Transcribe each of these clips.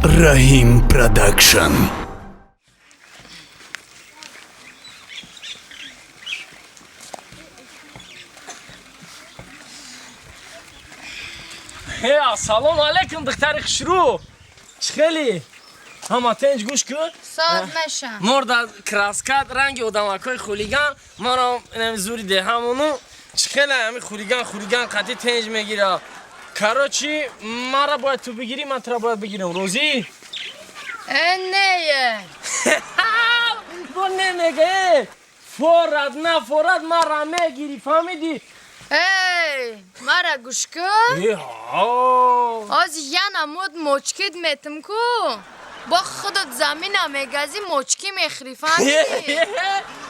Раҳим Продакшн. Ассалому алайкум, духтари хушрӯ. Чӣ хеле? Ҳама тенҷ, гӯш кун. Соз мешам. Морда краскат ранги одамакҳои хулиган, маро инами зури деҳамону чӣ хеле ҳами хулиган хулиган қати тенҷ мегира. Короче, мара бояд ту бигирӣ, ман тура бояд бигирам. Розӣ? Э, не. Бо немега, э. Форад нафорад мара мегирӣ, фаҳмидӣ? Эй, мара гӯш кун. Э, ҳа. Ҳозир яна муд мочкит метим ку. Бо худат замина мегазӣ, мочкӣ мехӯрӣ, фаҳмидӣ?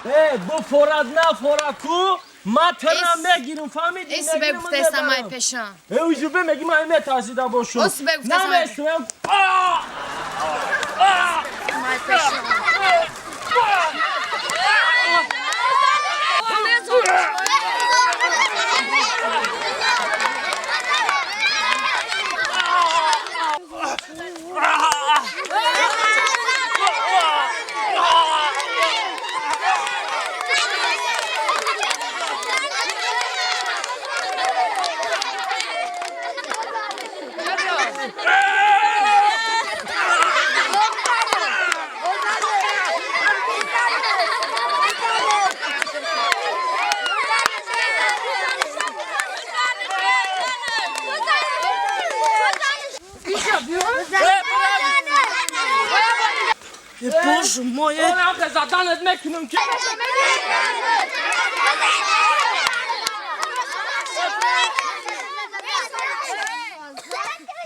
Э, бо форад нафорад ку, ман тура мегирам, фаҳмидӣ? Ис бегуфтаиста май пешам. Э, узубе меги, ман метарсида бошум. Ус бегуфтаиста. Наместам. Май пешам. Боже мой! Заданат мекунам ки.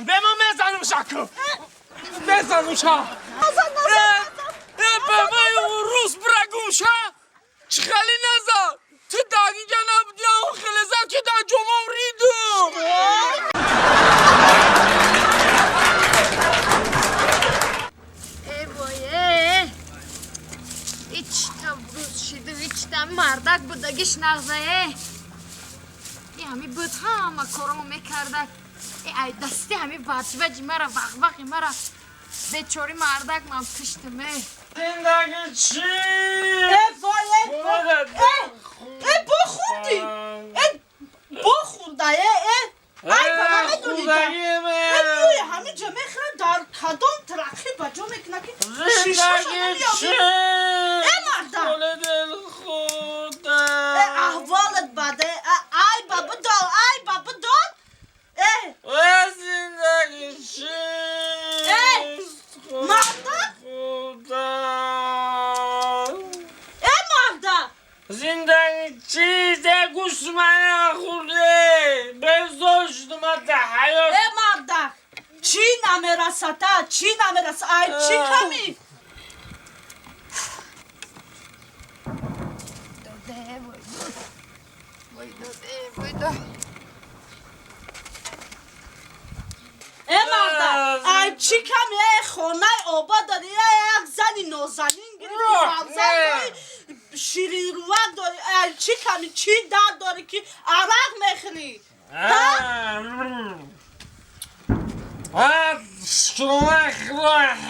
Бе ман мезанам шаку. Мезанам ша. Э, бабай рус брагум ша. Чӣ хеле назад? Ту дар инҷа набудӣ, он хеле зад ки дар ҷомам ридум. Э, вой, э. Ичта рӯз шиду, ичта мардак будагиш нағза, э. И ҳами буд, ҳама коромо мекардак. Э, ай дасти ҳами ваҷваҷи мара, вақвақи мара, бечори мардак ман пиштам, э. Зиндагӣ чӣ? Э, вой, э, э, э, бо хӯрдӣ? Э, бо хӯрда, э, э. Ай, ба ман медонӣ? Э, биёи ҳамин ҷо мехӯрад, дар кадом тараққӣ ба ҷо мекунад ки шишаша намеёбӣ? Э, марда! Э, аҳволат бад, э, ай ба бидор, ай ба бидор. Э, э, марда! Э, марда! Зиндагӣ чизе гӯшмана хӯрде безор шудум ҳатта ҳаёт. Э, марда! Чӣ намерасата? Чӣ намераса? Ай, чӣ ками? Доде, вой, дод. Вой, доде, вой, дод. Э, марда, ай чӣ ками? Э, хонаи обод дорӣ, э, як зани нозанин гирифтӣ, фарзанд дорӣ, ширинрувак дорӣ. Ай чӣ ками, чӣ дард дорӣ ки арақ мехӯрӣ?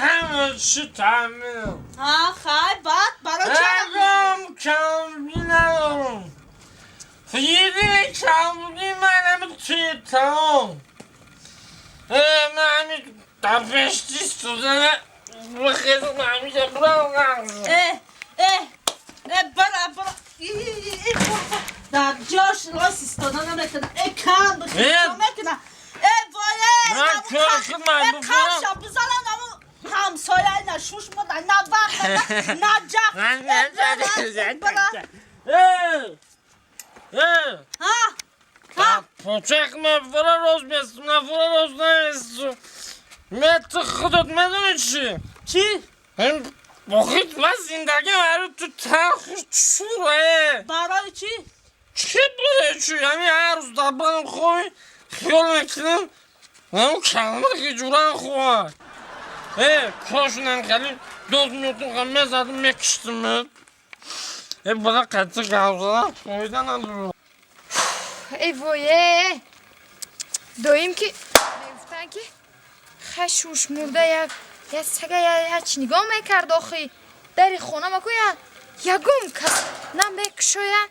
Ҳама чӣ таъмин. Ҳа, хай, баъд барои чӣ арақ мехӯрӣ? Ягон камбудӣ надорам. Единый камбудӣ ман ҳами туи, тамом. Э, ман ҳами дар пешти истодана бихезам, ҳамиша бурам. Э, э, э, бара, бара. И, дар ҷош рост истода наметавона. Э, кам бихӯр, чо мекуна? Э, вой, э, Ман кор хидмат э, бикунам. Қавша бизанам, аму ҳамсоя на шуш муда, на вақт, на ҷақ. Э, бара, бара. Э, э, Ҳа, ҳа. Почак ма фора рост местум, на фора рост наместум. Ме ту худат медонӣ чӣ? Чӣ? Охир ман зиндагим ҳару ту талху чур, э. Барои чӣ? Чӣ барои чӣ? Ҳамин ҳар рӯз дар банам хоби, хиёл мекунам, ҳамн калма ки ҷуран хоҳад. Э, кошунам хеле доз меотум, мезадам, мекиштим. Э, бада қатъи гап задан фоида надорад. Эй, вой, э. Доим ки мегуфтанд ки хай, шушмурда як Я сага я чи нигоҳ мекард охи. Дари хона маку я ягон кас намекушоя.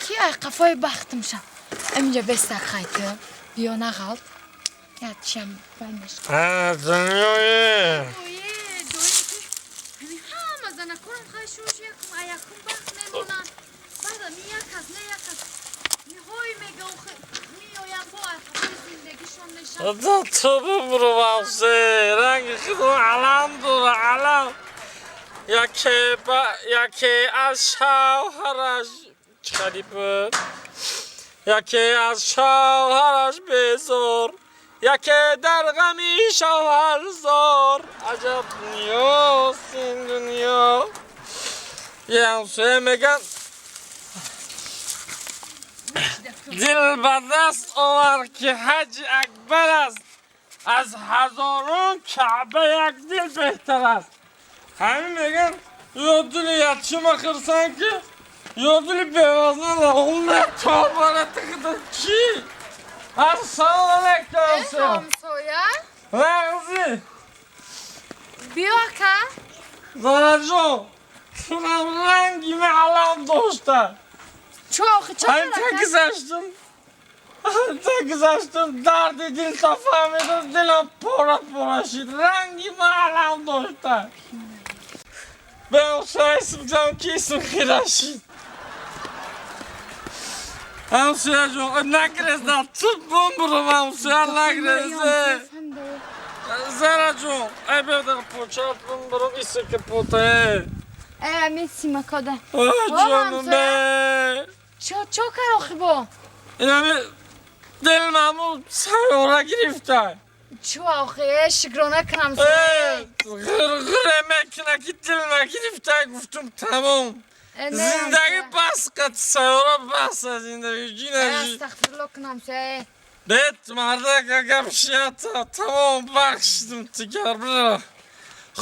Ки ай қафои бахтам ша. Аминҷа бестак хайты. Биё нағалт. Я чиам баймеш. А, дунёе. Ое, дои ки ҳамин ҳама занакорам хай шуш якум аякум бахт мемонанд. Баъд ами як кас не як кас ниҳой мега охи меоям бо ай қафои зиндагишон мешавам. Да ту бибуру вавсе. Ранги худо алам дора, алам. Яке ба яке аз шавҳараш чӣ буд? Яке аз шавҳараш безор, яке дар ғами шавҳар зор. Аҷаб дунёст ин дунё. Е ҳамсоя меган дил ба даст овар ки ҳаҷи акбар аст. Аз ҳазорон каъба як дил беҳтар аст. Ҳамин меган ё дили ятима хирсан ки ё дили бевазна лағумна тобара тиқида чӣ? Ассалому алайкум. Ҳамсоя? Лағзи. Биё ака. Зараҷон, тунам ранги алам дошта. Чо охи чо Ҳамин та гузаштум. Та гузаштум, дарди дил та фаҳмидам, дилам пора пора шид. Ранги алам дошта. Беҳамсоя исмҷам ки исм хира шид. Ҳамсоя ҷон, нагрезда, ту бумбурум ҳамсоя нагрезе. Зараҷон, ай бедар почат бумбурум исм ки поте. Э, ами симакода. Ҷонум бе. Чо чо кар охи бо? Инами дил маму сайёра гирифта. Чо охи, э, шукрона кунам ҳамсоя. Ғирғире мекуна ки дил нагирифта, гуфтум тамом. Зиндагӣ бас қат сайёра бас аз зиндагӣ ҷинажи. Астағфирулло кунам ҳамсоя. Бет мардак агар шията тамом бахшидим тигар бира.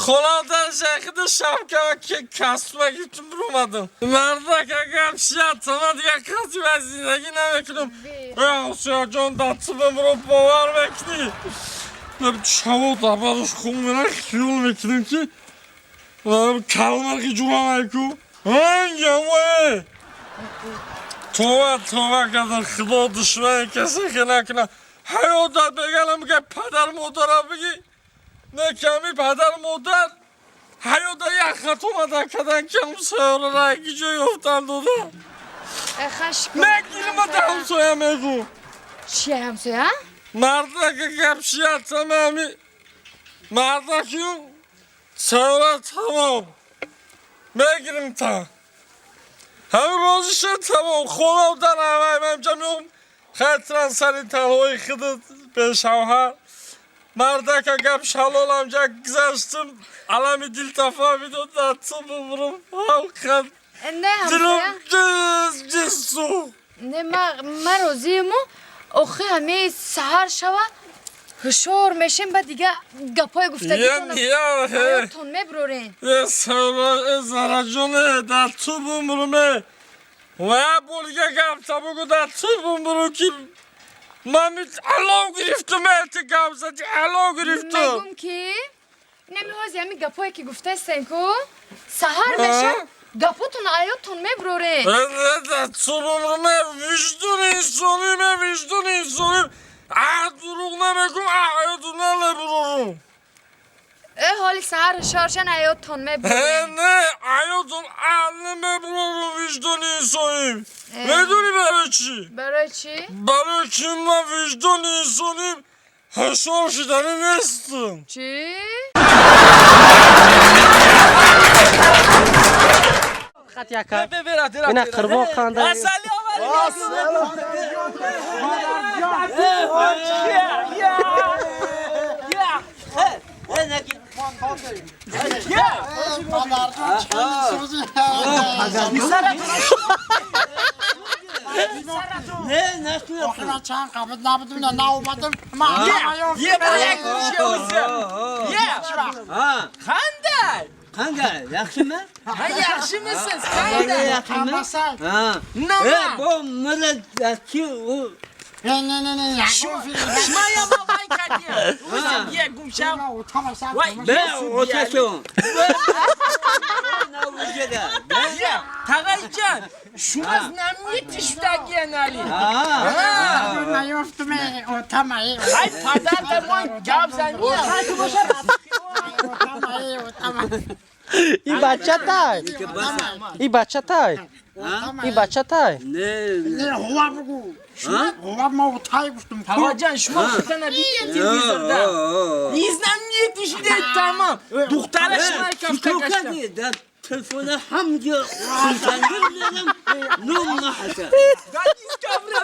Хона дар шайхида шапкама ки касба гирифтум биромадам. Мардак агар шията ман дигар қасди аз зиндагӣ намекунам. Ҳамсояҷон дар ту бимирам бовар мекунӣ? Шаво дар бараш хун мера хиёл мекунем ки калмарқи ҷурамайку. Ангамое. Това това кардам худо душмани касе ки накунад. Ҳаётат бегалам ки падар модарам бигӣ не ками падар модар ҳаёта як хато мада кардан ки ҳамсояро раги ҷо ёфтан дода. Мегирма да ҳамсоя мегӯ. Чия ҳамсоя? Мардака гап шиятам ами мардаким сайёра тамом мегирим та. Ҳамин розӣ шуд тамом хона дар ҳавай ман меом хайтран сари танҳои худат бешавҳар. Мардака гап шалолам ҷа гузаштум алами дил тафаҳмидо дар ту бубурум ҳамқад Не дилам ҳамсоя. ҷиз ҷиз сӯхт. Не ма розиему охи ҳами саҳар шава ҳушёр мешем ба дига гапҳои гуфтагитон ҳаётон мебурорем. Е сайёра э зараҷоне дар ту бумурум э. Ва як бор дига гап та бугу дар ту бумурум ки ман алов гирифтум э ту гап зади алов гирифтум. Мегум ки инами ҳози ҳами гапҳое ки гуфтаистем ку саҳар меша гапотон аётон мебурорем. Дар ту бумурум э виҷдони инсоним э виҷдони инсоним. А дурӯғ намегум а ҳаётум намебурорум. Э ҳоли саҳар ҳушёр шан аётон Э мебурорем. не ҳаётум а намебурорум виҷдони инсоним. Медонӣ барои чӣ? Барои чӣ? Барои ки ман виҷдони инсоним ҳушёр шуданӣ нестам. Чӣ? Хат яка. Ина қурбон ханда. Чанд қабл набудум, наомадам. Qanday? Qanday? Yaxshimi? Ha, yaxshimisiz? Qanday? Yaxshimi? Qandasan? Ha. Nima? E, bu millatki u Ne ne ne ne. Shmayam vay qadiyam. O'zim ye gum Имшаб вай. Оташон. Тағайҷан, шумо знаменитый шудагиян али. Ай, падартамон гап зания. И бачатай. И бачатай. И бачатай. Не. Тағаҷан, шумо худтана дидед телевизорда. Знаменитый шудед тамом. Духтараш май кафта гашта. Дар телефона ҳамҷо хунсангир медам, ном наҳаса. Кафра.